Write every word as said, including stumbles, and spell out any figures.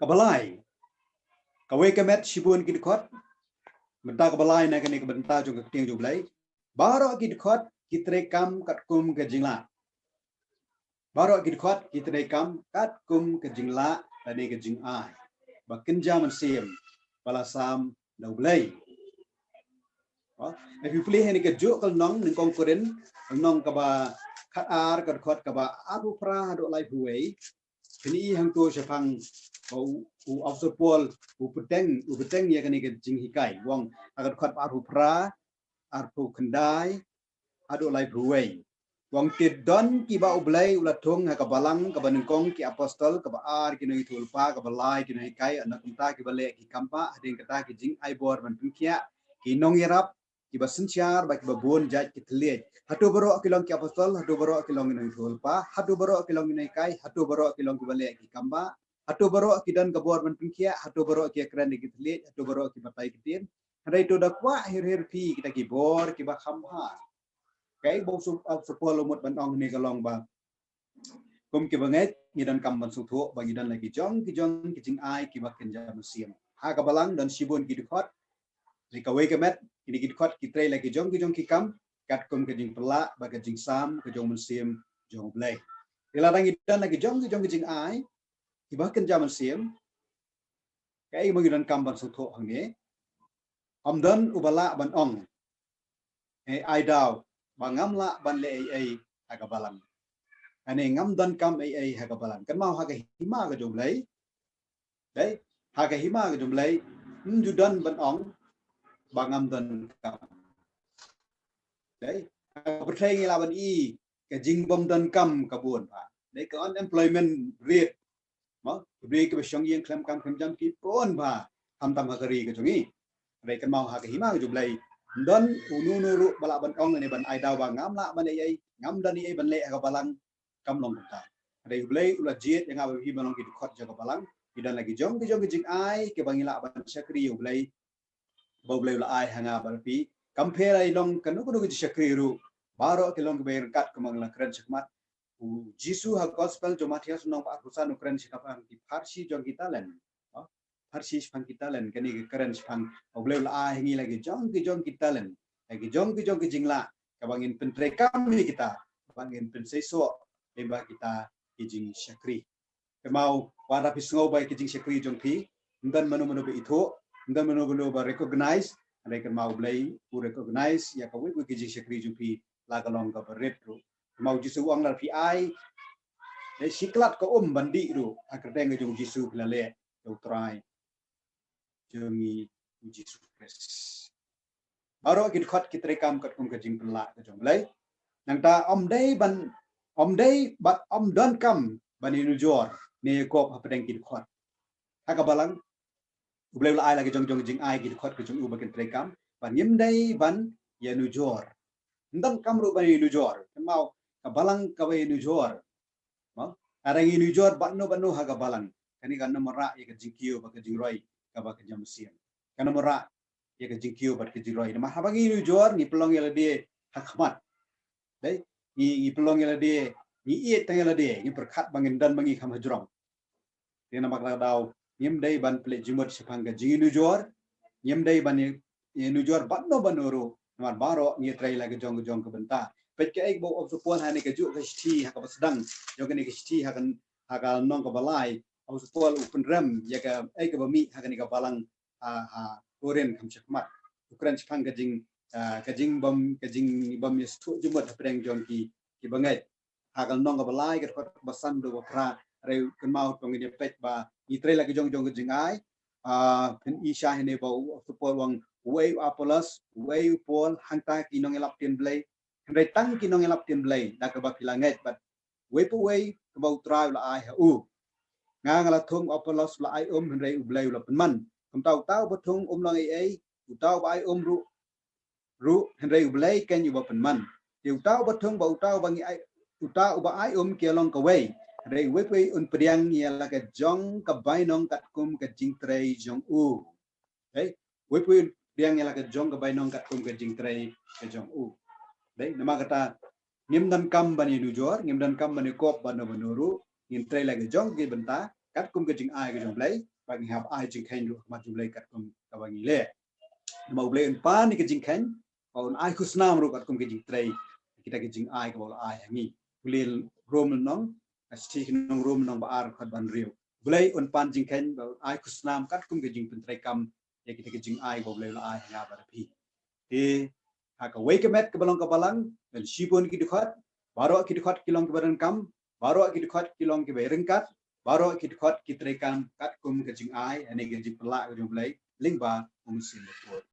Balai. Kawei ka met shibun ki dkhot. Mynta ka balai na kane ka bynta jong ka ktien jong U Blei. Baroh ki dkhot ki treikam katkum ka jinglah. Baroh ki dkhot ki treikam katkum ka jinglah lane ka jingai ba kynja mynsiem ba la sam da U Blei. Ba, ïa phi plie ha kane ka juk ka lynnong nyngkong Korinth, lynnong kaba khat ar, ka dkhot kaba arphew phra haduh laiphew wei. Phin i hangto shaphang ba u, u Apostol Paul u bteng, u bteng ïa kane ka jinghikai. U ong ha ka dkhot ba arphew phra, arphew khyndai haduh laiphew wei. U ong te don kiba U Blei u la thung ha ka balang, kaba nyngkong ki apostol, kaba ar ki nongïathuhlypa, kaba lai ki nonghikai, na kumta kiba leh ki kam ba, hadien kata ki jingai bor ban pynkhiah, ki nongïarap, kiba synshar bad kiba bun jait ki thylliej. Hato baroh ki long ki apostol, hato baroh ki long ki nongïathuhlypa, hato baroh ki long ki nonghikai, hato baroh ki long kiba leh ki kam ba, hato baroh ki don ka bor ban pynkhiah, hato baroh ki ïakren da ki thylliej, hato baroh ki batai ktien. Hynrei to da kwah her her phi kita ki bor kiba kham bha. Kaei ba u Apostol Paul u mut ban ong ne, ka long ba kum kiba ngeit ngi donkam ban sngewthuh ba ngi don la ki jong ki jong ki jingai kiba kynja mynsiem. Ha ka balang don shibun ki dkhot. Lei kawei ka met, kine ki dkhot ki trei la ki jong ki jong ki kam katkum ka jingpynlah bad ka jingsam ka jong mynsiem jong U Blei. Te lada ngi don la ki jong ki jong ki jingai kiba kynja mynsiem, kaei ba ngi donkam ban sngewthuh hangne? Ym don uba lah ban ong, eh, ai daw ba ngam lah ban leh ei ei ha ka balang. Ane ngam donkam ei ei ha ka balang. Kynmaw ha ka hima ka jong U Blei. Dei, ha ka hima ka jong U Blei, ym ju don ban ong ba ngam donkam. Dei, ha ka pyrthei ngi lah ban i ka jingbym donkam ka bun bha. Dei, ka unemployment rate. Mo, ki briew kiba shong ïing khlem kam khlem jam ki bun bha. Tam tam ha ka ri ka jong ngi. Hynrei kynmaw ha ka hima ka jong U Blei, ym don uno uno ruh ba lah ban ong ne ban ai daw ba ngam lah ban ei ei, ngam don ei ei ban leh ha ka balang. Kam long kumta. Hynrei U Blei u la jied ïa nga bad phi ban long ki dkhot jong ka balang. Ki don la ki jong ki jong ki jingai kiba ngi lah ban shakri ïa U Blei. Ba U Blei u la ai ha nga bad phi. Kam pher ai long kano kano ki jingshakri ruh, baroh ki long kiba ïaryngkat kumba nga la kren shakhmat. U Jisu ha gospel jong u Mathaios lynnong ba arphew san u kren shaphang ki pharshi jong ki talent. Ha? Pharshi shaphang ki talent, kane ka kren shaphang U Blei u la ai ha ngi la ki jong ki jong ki talent, la ki jong ki jong ki jinglah, kaba ngin pyntreikam ïa kita, kaba ngin pynseisoh lyngba kita ki jingshakri. Kynmaw, wat la phi sngew ba ki jingshakri jong phi, ym don mano mano ba ithuh, ym don mano mano ba recognize, hynrei kynmaw U Blei u recognize ïa kawei kawei ki jingshakri jong phi, la ka long kaba rit ruh. Kynmaw U Jisu u ong lada phi ai, eh, shi klat ka um ban dih ruh, ha ka kyrteng ka jong U Jisu phi la leh ïa U Trai jong ngi U Jisu Khrist. Baroh ki dkhot ki treikam katkum ka jingpynlah ka jong U Blei. Nangta ym dei ban, ym dei bad ym donkam ban ïanujor ne ïakob hapdeng ki dkhot. Ha ka balang U Blei u la ai la ki jong jong jingai ki dkhot ki jong u ba kin treikam, bad ngim dei ban ïanujor. Ym donkam ruh ban ïanujor. Kynmaw ka balang kaba ïanujor. Mo? Lada ngi ïanujor bad no bad no ha ka balang, kane kan ym rah ïa ka jingkiew bad ka jingroi kaba kynja mynsiem. Kan ym rah ïa ka jingkiew bad ka jingroi. Namar haba ngi ïanujor ngi pynlong ïa lade ha khmat. Dei, ngi, ngi pynlong ïa lade, ngi ïeit tang ïa lade, ngi pyrkhat ba ngin don ba ngi kham hajrong. Te namar kata ka daw ngim dei ban pynleit jingmut shaphang ka jingïanujor, ngim dei ban ïa, ïanujor bad no bad no ruh, namar baroh ngi trei la ka jong ka jong ka bynta. Peit kaei kaba u Apostol Paul ha kane ka juh ka shithi ha kaba sdang jong kane ka shithi ha ka, ha ka lynnong kaba lai, u Apostol Paul u pynrem ïa kaei kaba mih ha kane ka balang ha, ha Korinth kham shakhmat. U kren shaphang ka jing, ah, ka jingbym, ka jingbym ïasngewthuh jingmut hapdeng jong ki, kiba ngeit. Ha ka lynnong kaba lai ka dkhot ba san haduh ba phra, hynrei kynmaw to ngin ïa peit ba ngi trei la ki jong jong ki jingai. Ah, phin i shai hangne ba u Apostol Paul u ong, uei u Apollos, uei u Paul, hangta ki nongïalap ktien Blei. Hynrei tang ki nongïalap ktien Blei da kaba phi la ngeit bad uwei pa uwei kaba U Trai u la ai ha u. Nga, nga la thung, u Apollos u la ai um, hynrei U Blei u la pynman. Kumta uta uba thung um long ei ei, uta uba ai um ruh, ruh, hynrei U Blei keiñ uba pynman. Te uta uba thung bad uta uba ngi ai, uta uba ai um ki long kawei. Hynrei uwei pa uwei un pdiang ïa la ka jong ka bainong katkum ka jingtrei jong u. Dei, uwei pa uwei un pdiang ïa la ka jong ka bainong katkum ka jingtrei ka jong u. Dei, namar kata ngim donkam ban ïanujor, ngim donkam ban ïakob bad no bad no ruh, ngin trei la ka jong ki bynta, katkum ka jingai ka jong U Blei, ba ngi hap ai jingkheiñ ruh ha khmat jong U Blei katkum kaba ngi leh. Namar U Blei un pan ïa ka jingkheiñ, ba un ai khusnam ruh katkum ka jingtrei kita ki jingai kaba u la ai ha ngi. Pule Rom lynnong, ka shithi ki nong Rom lynnong ba ar, dkhot ba hynriew. U Blei un pan jingkheiñ, ba un ai khusnam katkum ka jingpyntreikam ïa kita ki jingai kaba U Blei u la ai ha nga bad ha phi. Te ha kawei ka met kaba long ka balang, don shibun ki dkhot, baroh ki dkhot ki long kiba donkam, baroh ki dkhot ki long kiba ryngkat, baroh ki dkhot ki treikam katkum ka jingai, ane ka jingpynlah ka jong U Blei lyngba U Mynsiem Bakhuid.